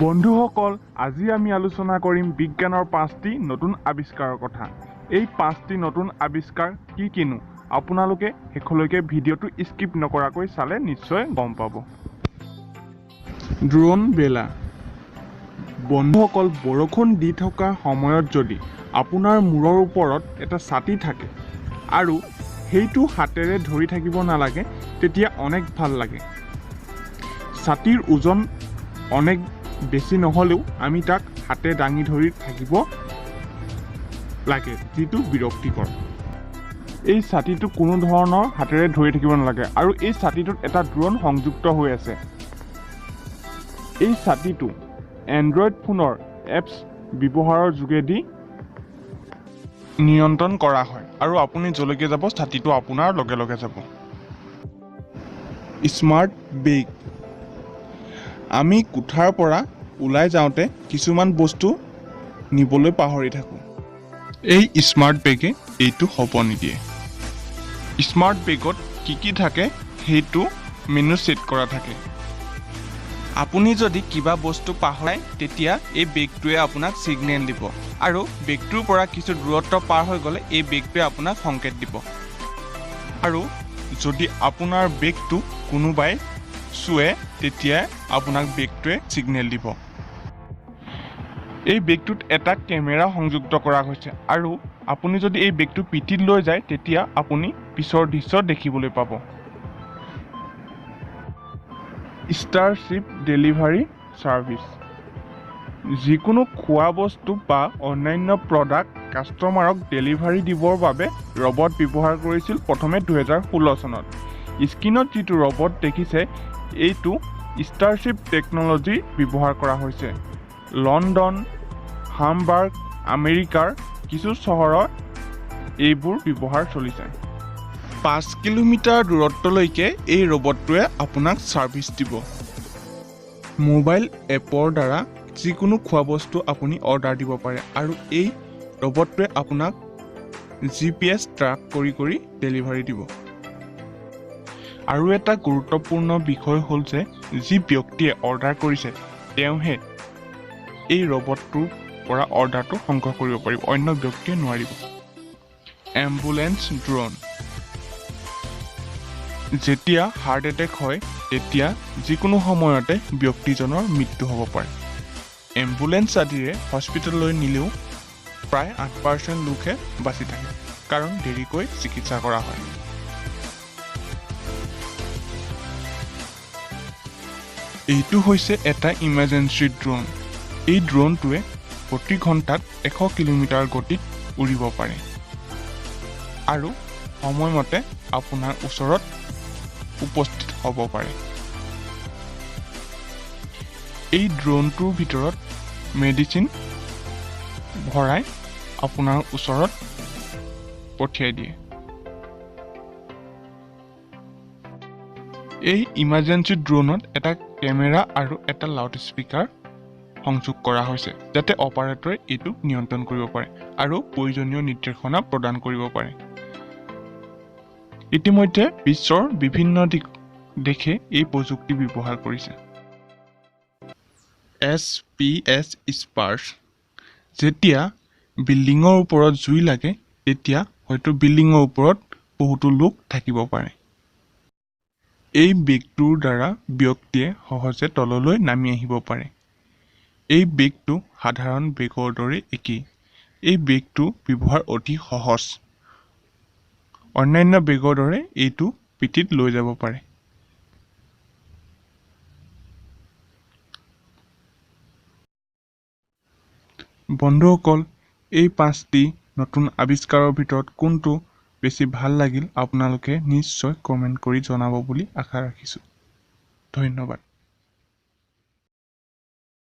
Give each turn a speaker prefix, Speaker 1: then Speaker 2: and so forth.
Speaker 1: বন্ধুসকল, আজি আমি আলোচনা কৰিম বিজ্ঞানৰ পাঁচটি নতুন আৱিষ্কাৰৰ কথা। এই পাঁচটি নতুন আৱিষ্কাৰ কি কিনো আপোনালোকে শেষলৈকে ভিডিঅ'টো স্কিপ নকৰাকৈ চালে নিশ্চয় গম পাব। ড্ৰোন বেলা। বন্ধুসকল, বৰষুণ দি থকা সময়ত যদি আপোনাৰ মূৰৰ ওপৰত এটা ছাতি থাকে আৰু সেইটো হাতেৰে ধৰি থাকিব নালাগে, তেতিয়া অনেক ভাল লাগে। ছাতিৰ ওজন অনেক বেছি নহ'লেও আমি তাক হাতে দাঙি ধৰি থাকিব লাগে, যিটো বিৰক্তিকৰ। এই ছাতিটো কোনো ধৰণৰ হাতেৰে ধৰি থাকিব নালাগে আৰু এই ছাতিটোত এটা ড্ৰোন সংযুক্ত হৈ আছে। এই ছাতিটো এণ্ড্ৰইড ফোনৰ এপছ ব্যৱহাৰৰ যোগেদি নিয়ন্ত্ৰণ কৰা হয় আৰু আপুনি য'লৈকে যাব ছাতিটো আপোনাৰ লগে লগে যাব। স্মাৰ্ট বেগ। আমি কোঠাৰ পৰা ওলাই যাওঁতে কিছুমান বস্তু নিবলৈ পাহৰি থাকোঁ। এই স্মাৰ্ট বেগে এইটো হ'ব নিদিয়ে। স্মাৰ্ট বেগত কি কি থাকে সেইটো মেনু ছেট কৰা থাকে।
Speaker 2: আপুনি যদি কিবা বস্তু পাহৰায় তেতিয়া এই বেগটোৱে আপোনাক ছিগনেল দিব আৰু বেগটোৰ পৰা কিছু দূৰত্ব পাৰ হৈ গ'লে এই বেগটোৱে আপোনাক সংকেত দিব।
Speaker 1: আৰু যদি আপোনাৰ বেগটো কোনোবাই চুৱে তেতিয়া আপোনাক বেগটোৱে ছিগনেল দিব। এই বেগটোত এটা কেমেৰা সংযুক্ত কৰা হৈছে আৰু আপুনি যদি এই বেগটো পিঠিত লৈ যায় তেতিয়া আপুনি পিছৰ দৃশ্য দেখিবলৈ পাব। Starship delivery service. যিকোনো খোৱা বস্তু বা অন্যান্য প্ৰডাক্ট কাষ্টমাৰক ডেলিভাৰী দিবৰ বাবে ৰবট ব্যৱহাৰ কৰিছিল প্ৰথমে 2016 চনত। স্ক্ৰীণত যিটো ৰবট দেখিছে এইটো ষ্টাৰশ্বিপ টেকন'লজি ব্যৱহাৰ কৰা হৈছে। লণ্ডন, হামবাৰ্গ, আমেৰিকাৰ কিছু চহৰত এইবোৰ ব্যৱহাৰ চলিছে।
Speaker 2: 5 কিলোমিটাৰ দূৰত্বলৈকে এই ৰবটটোৱে আপোনাক ছাৰ্ভিচ দিব।
Speaker 1: মোবাইল এপৰ দ্বাৰা যিকোনো খোৱা বস্তু আপুনি অৰ্ডাৰ দিব পাৰে আৰু এই ৰবটটোৱে আপোনাক GPS track কৰি কৰি ডেলিভাৰী দিব। আৰু এটা গুৰুত্বপূৰ্ণ বিষয় হ'ল যে যি ব্যক্তিয়ে অৰ্ডাৰ কৰিছে তেওঁহে এই ৰবটটোৰ পৰা অৰ্ডাৰটো সংগ্ৰহ কৰিব পাৰিব, অন্য ব্যক্তিয়ে নোৱাৰিব। Ambulance drone. যেতিয়া হাৰ্ট এটেক হয় তেতিয়া যিকোনো সময়তে ব্যক্তিজনৰ মৃত্যু হ'ব পাৰে। এম্বুলেন্স আদিৰে হস্পিটেললৈ নিলেও প্ৰায় 8% লোকহে বাচি থাকে, কাৰণ দেৰিকৈ চিকিৎসা কৰা হয়। এইটো হৈছে এটা ইমাৰ্জেঞ্চি ড্ৰোন। এই ড্ৰোনটোৱে প্ৰতি ঘণ্টাত 100 কিলোমিটাৰ গতিত উৰিব পাৰে আৰু সময়মতে আপোনাৰ ওচৰত উপস্থিত হ'ব পাৰে। এই ড্ৰোনটোৰ ভিতৰত মেডিচিন ভৰাই আপোনাৰ ওচৰত পঠিয়াই দিয়ে। এই ইমাৰ্জেঞ্চি ড্ৰোনত এটা কেমেৰা আৰু এটা লাউড স্পীকাৰ সংযোগ কৰা হৈছে, যাতে অপাৰেটৰে এইটো নিয়ন্ত্ৰণ কৰিব পাৰে আৰু প্ৰয়োজনীয় নিৰ্দেশনা প্ৰদান কৰিব পাৰে। ইতিমধ্যে বিশ্বৰ বিভিন্ন দেশে এই প্ৰযুক্তি ব্যৱহাৰ কৰিছে। SPS স্পাৰ্ছ। যেতিয়া বিল্ডিঙৰ ওপৰত জুই লাগে তেতিয়া হয়তো বিল্ডিঙৰ ওপৰত বহুতো লোক থাকিব পাৰে। এই বেগটোৰ দ্বাৰা ব্যক্তিয়ে সহজে তললৈ নামি আহিব পাৰে। এই বেগটো সাধাৰণ বেগৰ দৰে একেই। এই বেগটো ব্যৱহাৰ অতি সহজ। অন্যান্য বেগৰ দৰে এইটো পিঠিত লৈ যাব পাৰে। বন্ধুসকল, এই পাঁচটি নতুন আৱিষ্কাৰৰ ভিতৰত কোনটো বেছি ভাল লাগিল আপোনালোকে নিশ্চয় কমেণ্ট কৰি জনাব বুলি আশা ৰাখিছোঁ। ধন্যবাদ।